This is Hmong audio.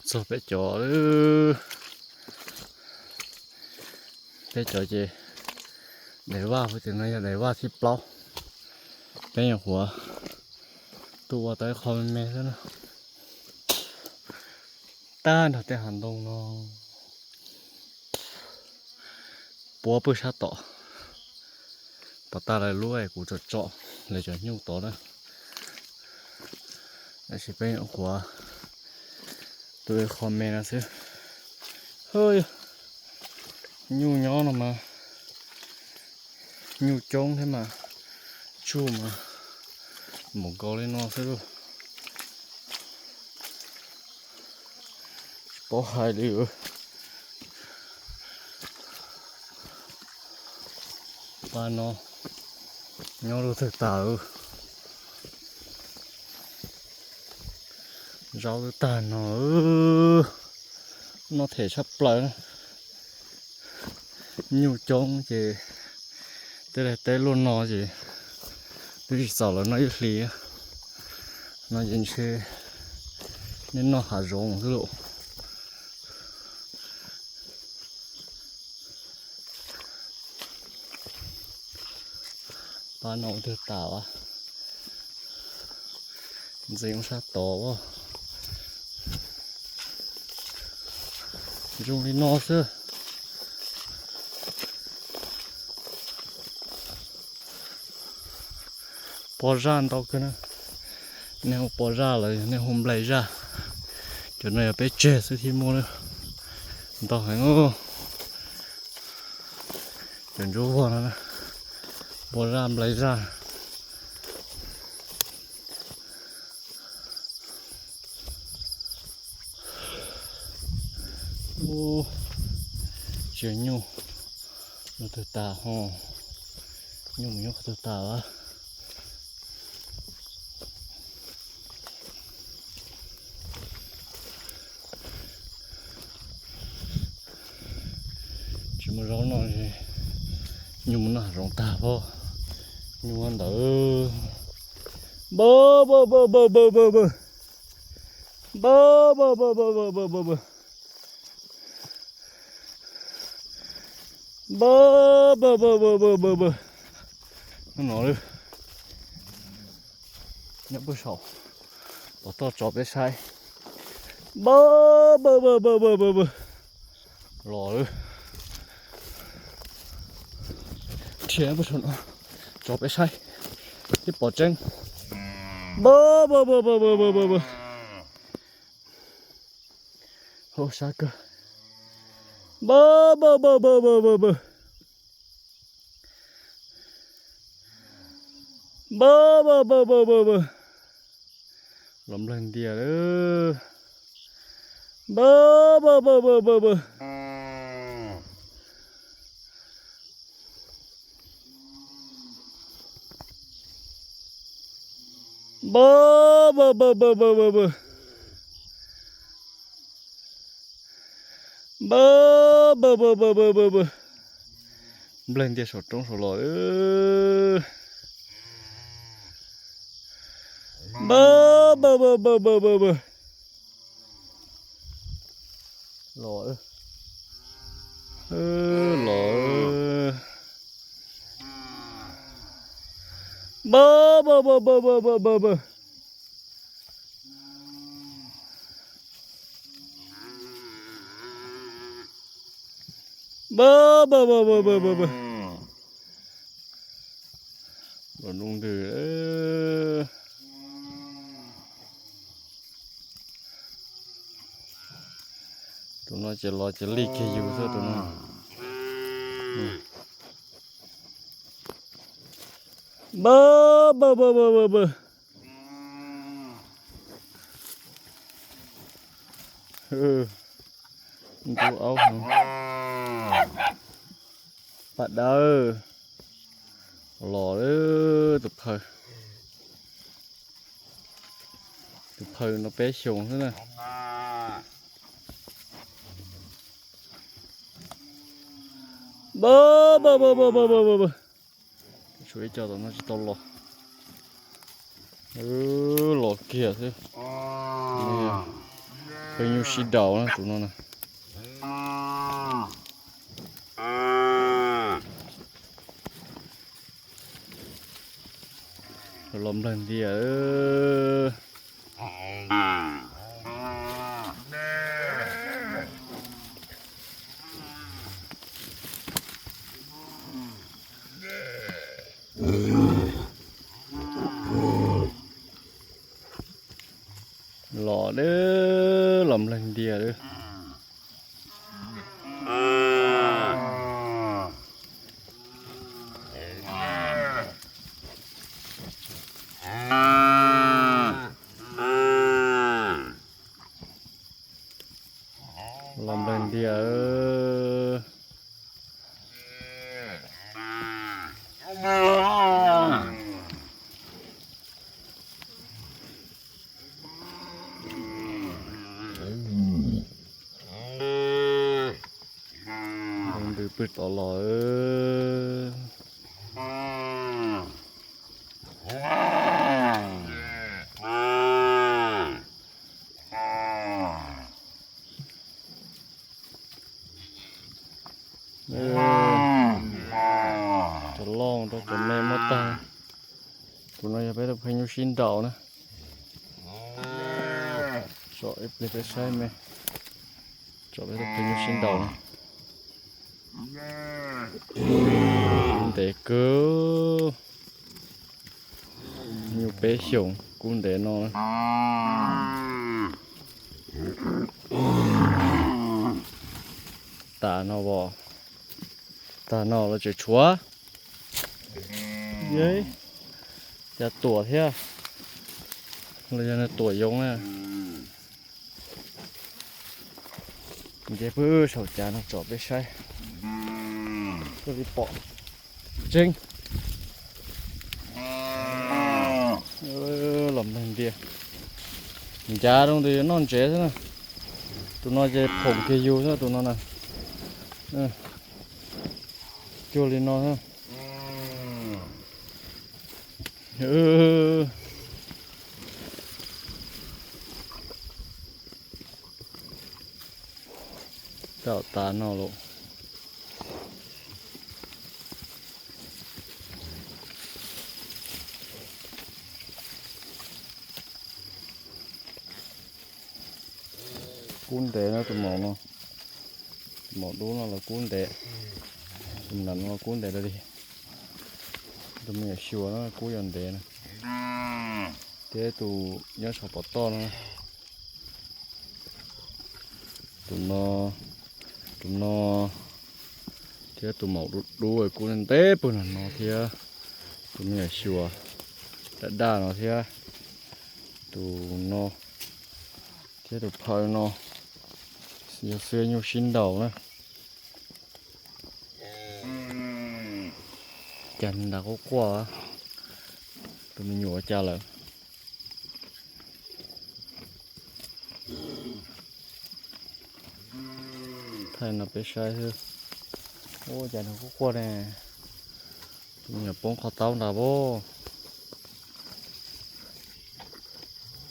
Txog peb cov, peb cov ces daim vaj, ua tias no yog daim vaj thib plaub. Peb nyuam qhuav tuaj ua tau ib qho me me xwb na. Tag nrho tej hav ntoo no puab pw sab tom. Pov tag lawv lub es kuv tsom tsom lawv cov nyuj tod na. Tab sis peb nyuam qhuav tuaj ua ib qho me no xwb. Nyuj nyob no mas nyuj coob thiab mas tsuj mas mus nkaus li no xwb lauj. Tsis paub hais li. Pab no nyob luaj twg tas. Zaub twb tag no, noj them tshaj plaws. Nyuj coob ces tej daim teb luaj no ces twb tsis txaus lawv noj ib hlis. No ces ntshe nej noj hav zoov xwb lauj. Pab no ua twg tas as. Ntxeev ua sab tod as. Zoo li no xwb. Pob zaj ntau kawg na. Nej hu pob zaj los yog nej hu nplaig zaj. Cov no yog peb tseg xwb thiaj muaj na. Ntau heev. Cov ntsuab vog no, pob zaj nplaig zaj. Tsiaj nyuj, nyuj twg tas ho, nyuj mus nyob qhov twg tas as. Tsis muaj zaub noj, nyuj mus noj hav zoov tag pob, nyuj ntawd. Npawg, npawg, npawg, npawg, npawg, npawg, npawg. Npawg, npawg, npawg, npawg, npawg, npawg, npawg. Npawg, npawg, npawg, npawg, npawg, npawg. Hnub no lawm. Nyob puag saum, tom toj tso peb saib. Npawg, npawg, npawg, npawg, npawg, npawg. Los lawm. Rhiav puag saum no tso peb saib. Twb pom tseeb. Npawg, npawg, npawg, npawg, npawg, npawg, npawg. Hauv sab kawg. Npawg, npawg, npawg, npawg, npawg, npawg. Npawg, npawg, npawg, npawg, npawg, npawg. Los nplaig ntias lawm. Npawg, npawg, npawg, npawg, npawg, npawg. Npawg, npawg, npawg, npawg, npawg, npawg. Npawg, npawg, npawg, npawg, npawg, npawg. Nplaig ntias saum roob saud los. Npawg, npawg, npawg, npawg, npawg, npawg. Los, los. Npawg, npawg, npawg, npawg, npawg, npawg. Npawg, npawg, npawg, npawg, npawg, npawg. Los nub ntws. Tus no ces los ces lig kiag yus xwb tus no. Npawg, npawg, npawg, npawg, npawg. Ntub aub. Paj dawb. Los lawm tus phawj. Tus phawj no peb xyoos xwb na. Npawg, npawg, npawg, npawg, npawg, npawg. Tshuav ib co tom no tsis tau los. Los kiag xwb. Pheej nyuj sib nraus na tus no na. Los nplawg ntias. Los deb, los nplawg ntias deb. Los nplawg ntias. Ntws pw tod los. Cov loj rau cov me muab tag. Tus no yog peb tus pheej nyuj sib nraus na. Tsom ib pliag peb saib me. Tsom peb tus pheej nyuj sib nraus na. Kub ntev kawg. Nyuj peb xyoos kub ntev no. Tas no os. Tas no los tseem tshuav. Cas tuam thiab. Los yog nws tuam yoov na. Nce pw saum cav no tsom peb saib. Tuaj li pom tseeb. Los nplawg ntias. Ncav rau ntawd noj ntsev xwb na. Tus no ces phoom kiag yus xwb tus no na. Cuag li no xwb. Tau tas no lawm. Kub ntev no tus maum no, tus maum dub no los kub ntev, tus mlav no los kub ntev li. Tus me nyuam xyuas no kub yuav ntev na. Thiab tus nyob saum pov toj no, tus no, tus no, thiab tus maum dub dub kub ntev pw no no thiab. Tus me nyuam xyuas daj daj no thiab. Tus no thiab tus phaw no yog xwb nyuj sib nraus na. Cas nws ntas quaj quaj, tus me nyuam ua cas lawm. Thaij no peb saib xwb. Ua cas nws quaj quaj ne. Tus me nyuam poob qhov taub nrad pob.